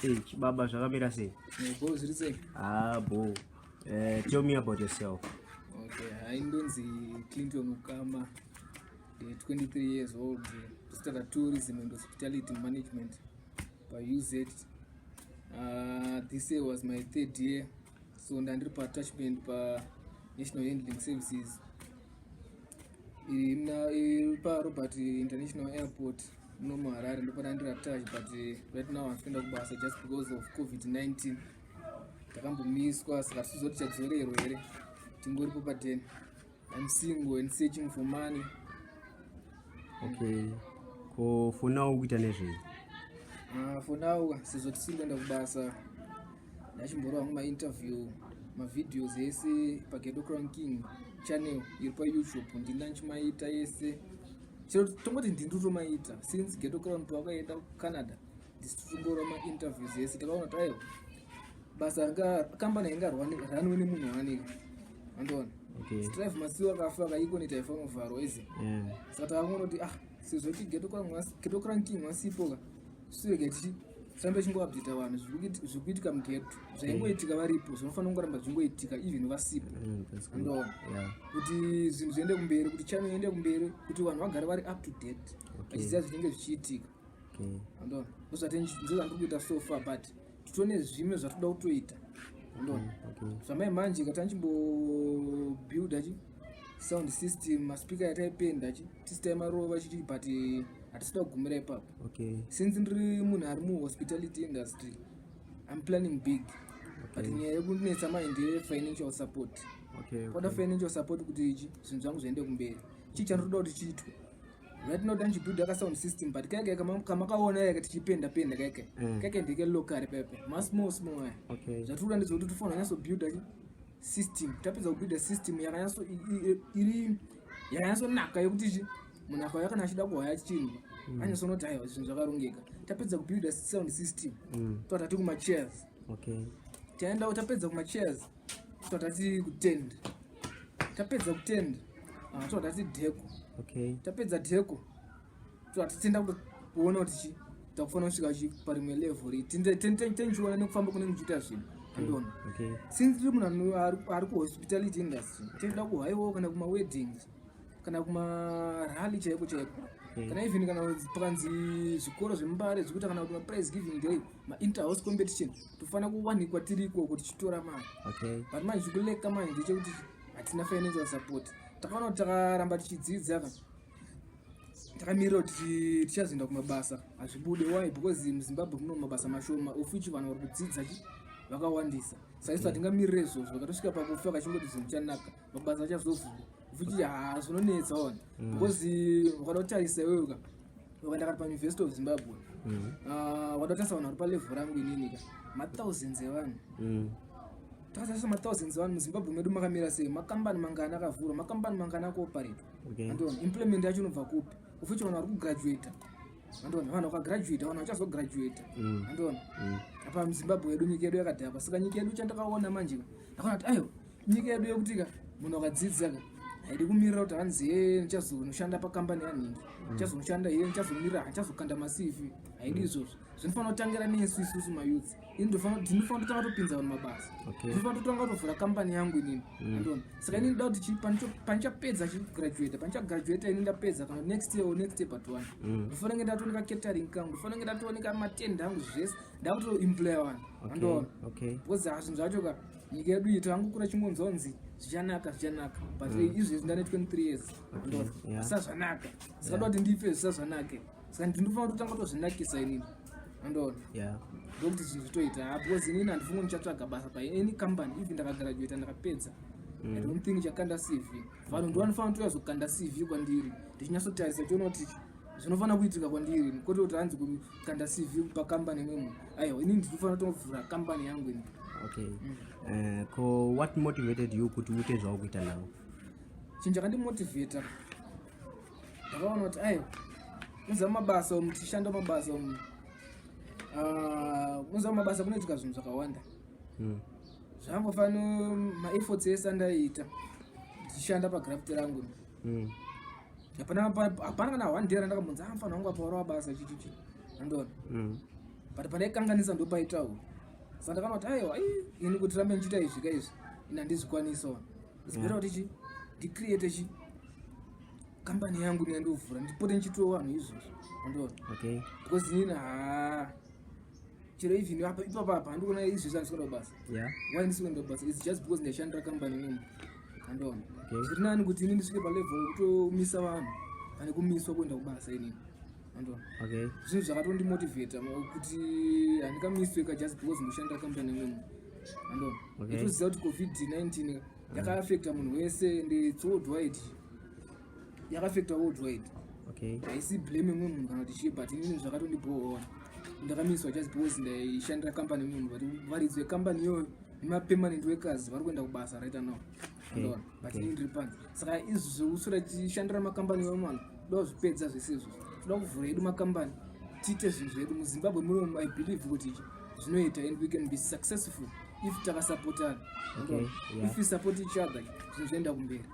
Hey, chibaba zvakamira sei? Bho, zviri sei? Ah, bho. Tell me about yourself. Okay, hai, ndonzi Clinton Ukama, 23 years old, studied tourism and hospitality management paUZ. This year was my third year, so ndandiri paattachment pa-National Handling Services iri paRobert International Airport muno muHarare. Ndopandandiri attached, but right now handikuenda kubasa just because of COVID-19. Takambomiswa, saka tisizoti tichadzorerwa here, tingoripo padeni. I'm single and searching for money. Okay. Ko for now ukuita nezvei? For now, sezvo tisiri kuenda kubasa, ndachimborova hangu mainterview, mavideos ese paGhetto Crown King channel iri paYouTube. Ndinda ndichimaita ese, chero tongoti ndindotomaita since Ghetto Crown pawakaenda kuCanada. Ndisitongorova mainterviews ese. Takaona kuti aiwa, basa ringa kambani haingarunwe nemunhu wanika, andiona. Strive Masiyiwa akafa, kaEconet haifanira kuvharwa izi. Saka takaona kuti ah, sezvo ti Ghetto Crown King wasipoka, sirege tichi tirambe chingoupdata vanhu zviri kuitika mughetto. Zvaingoitika varipo zvinofanira kungoramba zvichingoitika even vasipo. That's good. Andoona kuti zvinhu zviende kumberi, kuti channel iende kumberi, kuti vanhu vagare vari up to date, vachiziva zvinenge zvichiitika. Andoona, ndozvandiri kuita so far, but titone zvimwe zvatoda kutoita, andoona. Zvamai manje katanchimbobuilda chi sound system, maspeaker yataipenda chi tisi taimarova chichi, but hatisida kugumira ipapo. Since ndiri munhu ari muhospitality industry, I'm planning big, but nyaya yekunetsa mai ndeyefinancial support. Kwada financial support kuti ichi zvinhu zvangu zviende kumberi. Chii chandinoda kuti chiitwe right now? Tanchibuilda kasound system, but kaikai kamakaona yaka tichipenda penda kaikai, kaikai ndeke local pepe, masmall small aya. Zvatiri kuda ndezvekuti tofanira kunyatsobuilda chi system. Tapedza kubuilda system yakanyatso iri yakanyatsonaka yekuti chi munhu akauya kana achida kuhaya chinhu, anyatsonoti aiwa, zvinhu zvakarongeka. Tapedza kubuilda sound system, totati kumachairs. Taenda, tapedza kumachairs, totati kutent. Tapedza kutent, totati decor. Tapedza decor, totenda kuona kuti chi takufanira kusvika chi parimwe level. Tenchiona nekufamba kune muchiita zvinhu, andiona. Since tiri munhu ari kuhospitality industry, tinoda kuhaiwawo kana kumaweddings kana kumarally chaiko chaiko, kana even kana pakanzi zvikoro zvemuMbare zvikuita kana kuti maprize giving day, mainterhouse competition, tofanira kuwanikwa tiri ikoko tichitora mari. But manje chikuleka manje ndechekuti hatina financial support. Takaona kuti takaramba tichidzidza ka takamirira kuti tichazoenda kumabasa, hazvibude. Why? Because muZimbabwe muno mabasa mashoma, of which vanhu vari kudzidza chi vakawandisa. Saka isu hatingamirire izvozvo. Vakatosvika pakufa kachingoti zvinhu chanaka, mabasa achazovhurwa, of which ha, zvinonetsa ona, because ukada kutarisa iwewe ka, ukaenda kati paUniversity of Zimbabwe, wada kutarisa vanhu vari palevel rangu inini ka, mathousands evanhu. Takatarisa mathousands evanhu muZimbabwe medu, makamira sei? Makambani mangani akavhurwa? Makambani mangani akuoperate? Andiona, employment yacho inobva kupi? Of which vanhu vari kugraduata, andiona, vanhu vakagraduata, vanhu vachazograduata, andiona. Apa muZimbabwe yedu, nyika yedu yakadhakwa. Saka nyika yedu, chandakaona manje ka, ndakaona kuti aiwa, nyika yedu yekuti ka munhu akadzidza ka haidi kumirira kuti hanzi ye ndichazonoshanda pakambani yanhingi, ndichazonoshanda ye, ndichazomirira, handichazokanda maCV. Haidi izvozvo. Zvinofanira kutangira nesu isusu mayouth. Ini ndinofanira kutanga topinza vanhu mabasa. Ndinofanira kutanga kutovhura kambani yangu inini, andiona. Saka ini ndoda kuti pandichapedza chigraduate, pandichagraduata ini ndapedza kana next year or next year but one, ndofanira kunge ndatooneka catering kangu, ndofanira kunge ndatooneka matenda angu, zvese, ndakutoemploya vanhu, andiona. Because ha, zvinhu zvacho ka, nyika yedu iyi tangokura chingonzonzi zvichanaka, zvichanaka, but izvezvi ndane 23 years, andiona, zvisa zvanaka. Saka ndoda kuti ndife zvisa zvanake. Saka ndinofanira kutotanga kutozvinakisa inini, andiona, ndokuti zvinhu zvitoita. Ha, because inini handifungi ndichatsvaga basa pa any company. Even ndakagraduata, ndakapedza, I don't think chakanda CV. Vanhu ndo vanofanira kutozokanda CV kwandiri, ndichinyatsotarisa chiona kuti zvinofanira kuitika kwandiri, kwete kuti hanzi kukanda CV pakambani imwe munhu. Aiwa, inini ndinofanira kutovhura kambani yangu ini. Okay. Ko what motivated you kuti uite zvaukuita now? Chinhu chakandimotivheta, ndakaona kuti aiwa, muziva mabasa umu, tichishanda mabasa umu, muziva mabasa kunoitika zvinhu zvakawanda. Zvangofana maefforts ese andaiita ndichishanda pagraft rangu, hapana kana one day randakambonzi, ah, mufana wangu apa warova basa, chichichi, andiona. But pandaikanganisa ndopaitaura. Saka ndakaona kuti aiwa, ini kuti rambe ndichiita izvi ka izvi, ini handizvikwanisawo. It's better kuti chi ndicreate chi kambani yangu neyandovhura, ndipote ndichitiwo vanhu izvozvo, andiona? Because inini, haa, chero even apa ipapa apa handikuona izvezvi handisi kuenda kubasa. Why ndisi kuenda kubasa? It's just because ndaishandira kambani imweni, andiona? Zviri nani kuti ini ndisvike palevel yekutomisa vanhu pane kumiswa kuenda kubasa inini, andiona? Zvinhu zvakatondimotivheta kuti handingamiswe ka just because ndoshandira kambani imweni, andiona? Itoziva kuti COVID-19 yakaafecta munhu wese and it's worldwide, yakaafecta worldwide. Haisi blame imwe munhu kana kuti chii, but inini zvakatondibhoona, ndakamiswa just because ndaishandira kambani imwe munhu, but varidzi vekambani iyoyo nemapermanent workers vari kuenda kubasa right now, andiona? But inini ndiri panze. Saka izvi zvekuswera tichishandira makambani iwayo, mwana, toda kuzvipedza zvese izvozvo. Toda kuvhura yedu makambani, tiite zvinhu zvedu muZimbabwe muno. I believe kuti zvinoita and we can be successful if takasapotana. If we support each other, zvinhu zvoenda kumberi.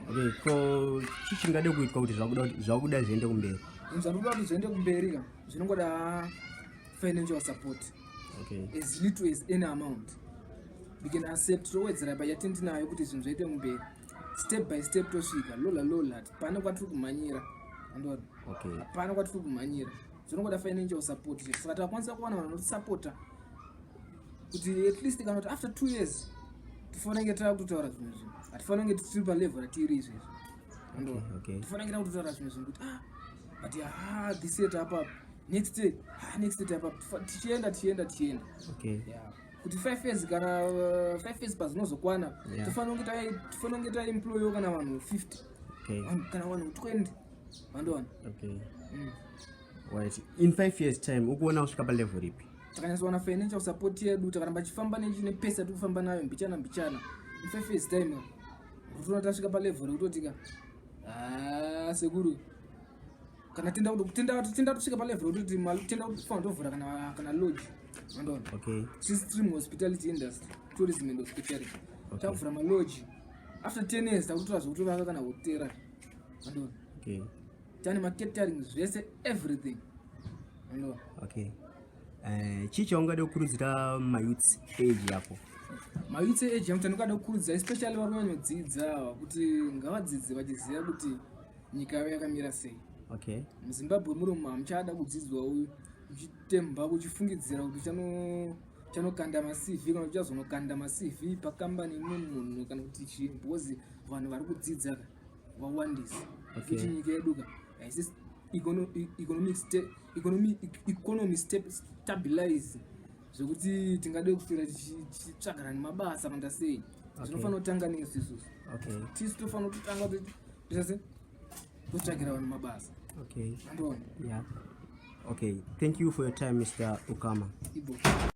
Okay, ko chii chingade kuitwa kuti zvakuda zviende kumberi? Zvinhu zvandoda kuti zviende kumberi ka, zvinongoda financial support. As little as any amount we can accept, towedzera pachatindinayo kuti zvinhu zvaite kumberi step by step, tosvika lola lola. Pane kwatiri kumhanyira, andiona? Hapana kwatiri kumhanyira, zvinongoda financial support chete. Saka takakwanisa kuwana vanhu vanotisapota kuti at least kana kuti after 2 years tifanira kunge taakutotaura zvimwe zvinhu. Hatifanira kunge tiri palevel ratiri izvezvi, andiona? Tifanira kunge takutotaura zvimwe zvinhu kuti, ah, but ha, this year tapapo, next year, ah, next year tapapo. Tichienda, tichienda, tichienda. Yeah. Kuti 5 years, kana 5 years pazinozokwana, tofanira kunge taemployiwa kana vanhu 50, kana vanhu 20, vandowana. Right, in 5 years time ukuona kusvika palevel ripi? Takanyatsowana financial support yedu, takaramba tichifamba nepesa tiri kufamba nayo mbichana mbichana, in 5 years time totoona tasvika palevel rekutoti ka, haa, sekuru, kana tenda kusvika palevel rekutoti tenda kufanira kutovhura kana lodge, andoona? Stream hospitality industry, tourism and hospitality. Takuvhura malodge after 10 years, takutora zvekutovaka kana hotera, andoona? Tane macatering, zvese, everything, andoona? Okay. Chii chaungade kukurudzira mayouths age yako? Mayouths age yangu, chandingada kukurudzira, especially vari kunyanyodzidza ava, kuti ngavadzidze vachiziva kuti nyika yavo yakamira sei. MuZimbabwe muno hamuchada kudzidzwa uchitemba, uchifungidzira kuti uchanokanda maCV kana uchazonokanda maCV pakambani imwe munhu kana kuti chii, because vanhu vari kudzidza ka vawandisa. Futi nyika yedu ka haisi economy stabilize zvekuti tingade kuswera tichitsvagana nemabasa kana sei. Zvinofanira kutanga nesu isusu. Tisu tofanira kutotanga toitase totsvagira vanhu mabasa. Andiona? Yeah, okay, thank you for your time, Mr Ukama. Ibo.